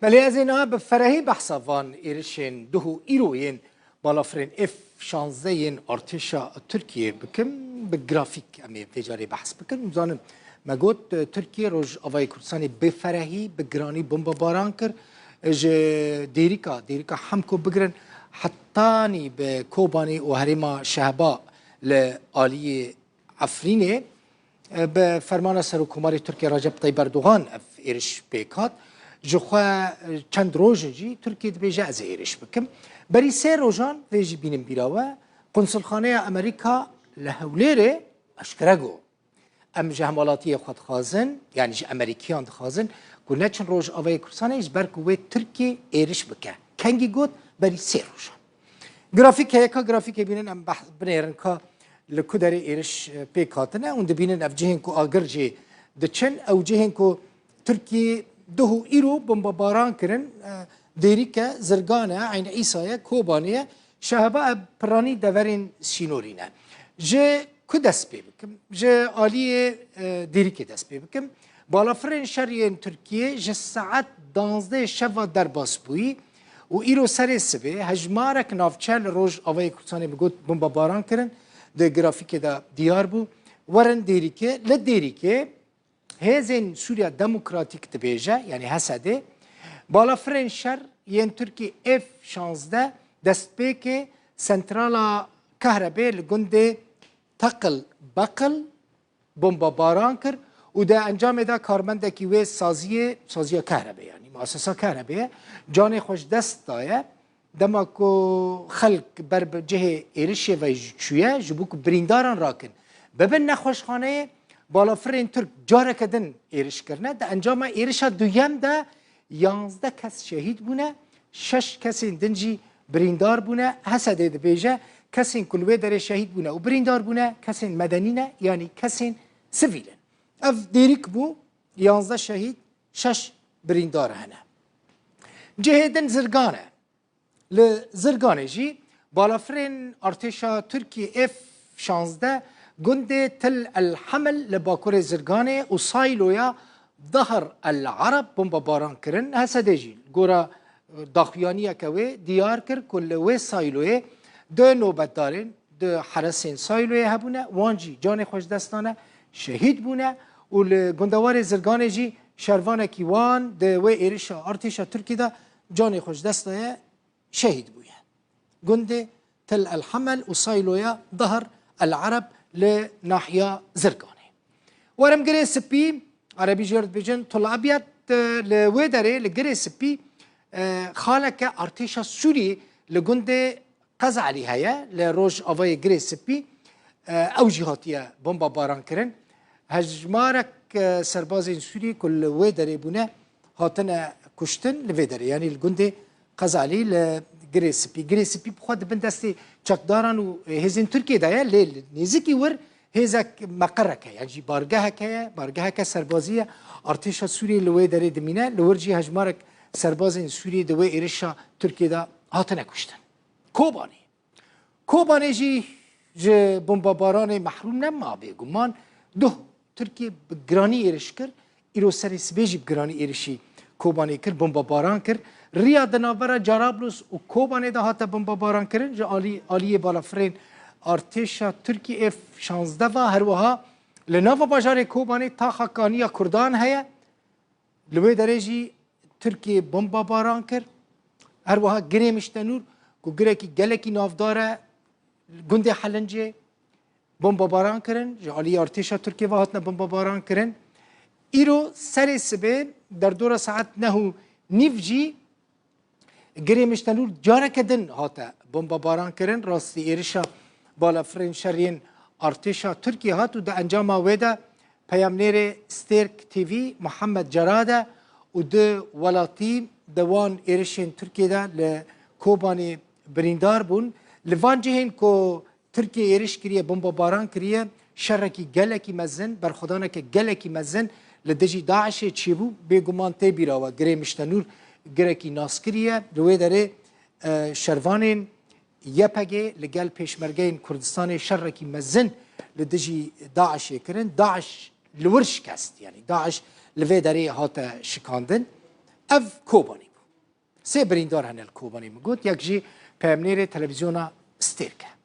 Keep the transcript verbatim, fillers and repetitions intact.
Belê, ez ê niha bi ferehî behsa van êrişên duh û îro yên balafirên F şazdeh yên artêşa Tirkiyê bikim. Bi grafîk em ê vê carê behs bikin. Zanim me got, e, Tirkiye Rojavayê Kurdistanê bi ferehî, bi giranî bombebaran kir. Ji Dêrika, Dêrika Hemko bigirin, hetanî bi Kobanê û herêma Şehba li aliyê Efrînê, e, bi fermana Serokkomarê Tirkiye Recep Tayyip Erdogan ev êriş pêk hat. Ji xwe, e, çend roj in jî Tirkiye dibêje ez ê êriş bikim. Berî sê rojan vê jî bînin bîra we, Konsulxaneya Amerîka li Hewlêrê eşkere got, em ji hemwelatiyê xwe dixwazin, yanî ji Amerîkiyan dixwazin ku neçin Rojavayê Kurdistanê ji ber ku wê Tirkiye êriş bike. Kengî got? Berî sê rojan. Grafîk heye, ka grafîkê bînin em behs binêrin ka li ku derê êriş, e, pêk hatine. Hûn dibînin ev cihên ku agir jê diçin, ew cihên ku Tirkiye duh û îro bombebaran kirin, e, Dêrîk e, Zirgan e, Eyn Îsa ye, Kobanê ye, Şehba e, piranî deverên sînorî ne. Ji ku dest pê bikim? Ji aliyê, e, Dêrîkê dest pê bikim. Balafirên şer yên Tirkiyê ji saet danzdeh şeva derbas bûyî û îro serê sibê hejmarek navçe li Rojavayê Kurdistanê bi got bombebaran kirin. Di grafîkê de diyar bû. Werin Dêrîkê. Li Dêrîkê Hêzên Sûriya Demokratîk dibêje, yanî H S D, balafirên şer yên Tirkî F şazdeh destpêkê sentrala kahrebê li gundê Teqil Beqil bombebaran kir û di encamê de karmendekî wê saziyê, saziya kahrebê, yanî muasesa kahrebê ye, canê xwe ji dest daye. Dema ku xelk ber bi cihê êrişê ve jî çûye, ji bo ku birîndaran rakin bibin nexweşxaneyê, balafirên Tirk careke din êriş kirine. Di encama êrişa duyem de yanzdeh kes şehîd bûne, şeş kesên din jî birîndar bûne. H S D dibêje, kesên ku li wê derê şehîd bûne û birîndar bûne, kesên medenî ne, yanî kesên sivîl in. Ev Dêrîk bû, yanzdeh şehîd, şeş birîndar hene. Cihê din Zirgan e. Li Zirganê jî balafirên artêşa Tirkiyê F şazdeh gundê Til El Hemil li bakurê Zirganê û sayloya Dahr El Ereb bombebaran kirin. H S D jî gora daxuyaniyeke wê diyar kir ku li wê sayloyê du nobetdarên di heresên sayloyê hebûne, wan jî canê xwe ji dest dane, şehîd bûne û li gundewarê Zirganê jî şervanekî wan di wê êrişa artêşa Tirkî de canê xwe ji dest daye, şehîd bûye. Gundê Til El Hemel û sayloya Dahr El Ereb li nahiya Zirganê. Werim Girê Spî, Erebî jê re dibêjin Tul Ebyed, li wê derê li Girê Spî, e, xaleke artêşa Sûrî li gundê Qez Elî heye, li rojavayê Girê Spî, e, ew jî hatiye bombebaran kirin. Hejmarek, e, serbazên Sûrî ku li wê derê bûne, hatine kuştin li vê derê, yanî li gundê Qez Elî li Girê Spî. Girê Spî bi xwe di bin destê çekdaran û hêzên Tirkiyê de ye, lê li nêzîkî wir hêzek meqerek heye, yan jî bargehek heye, bargeheke serbazî ye. Artêşa Sûriyê li wê derê dimîne, li wir jî hejmarek serbazên Sûriyê di wê êrişa Tirkiyê de hatine kuştin. Kobanê. Kobanê jî ji bombebaranê mehrûm nema bêguman. Duh Tirkiye bi giranî êriş kir. Îro serê sibê jî bi giranî êrişî Kobanê kir, bombebaran kir. Riya di navbera Carablus û Kobanê de hate bombebaran kirin. Ji alî, aliyê balafirên artêşa Tirkî F şazdeh ve her wiha li nava bajarê Kobanê taxa kaniya Kurdan heye. Li wê derê jî Tirkiyê bombebaran kir. Her wiha Girê Miştenûr ku girekî gelekî navdar e, gundê Helincê bombebaran kirin. Ji alî artêşa Tirkiyê ve hatine bombebaran kirin. Îro serê sibê derdora saet neh û nîv jî Girê Miştenûr careke din hate bombebaran kirin. Rastî êrişa balafirên şer yên artêşa Tirkiyê hat û di encama wê de peyamnêrê Stêrk T V Muhammed Cerad e û du welatî di wan êrişên Tirkiyê de li Kobanê birîndar bûn. Li van cihên ku Tirkiye êriş kiriye, bombebaran kiriye, şerekî gelekî mezin, berxwedaneke gelekî mezin li dijî DAIŞê çêbû. Bêguman tê bîra we Girê Miştenûr girekî naskirî ye. Li wê derê, e, şervanên Y P G li gel pêşmergeyên Kurdistanê şerekî mezin li dijî DAIŞê kirin. DAIŞ li wir şikest, yanî DAIŞ li vê derê hate şikandin. Ev Kobanê bû. Sê birîndar hene li Kobanê min got, yek jî peyamnêrê televîzyona Stêrk e.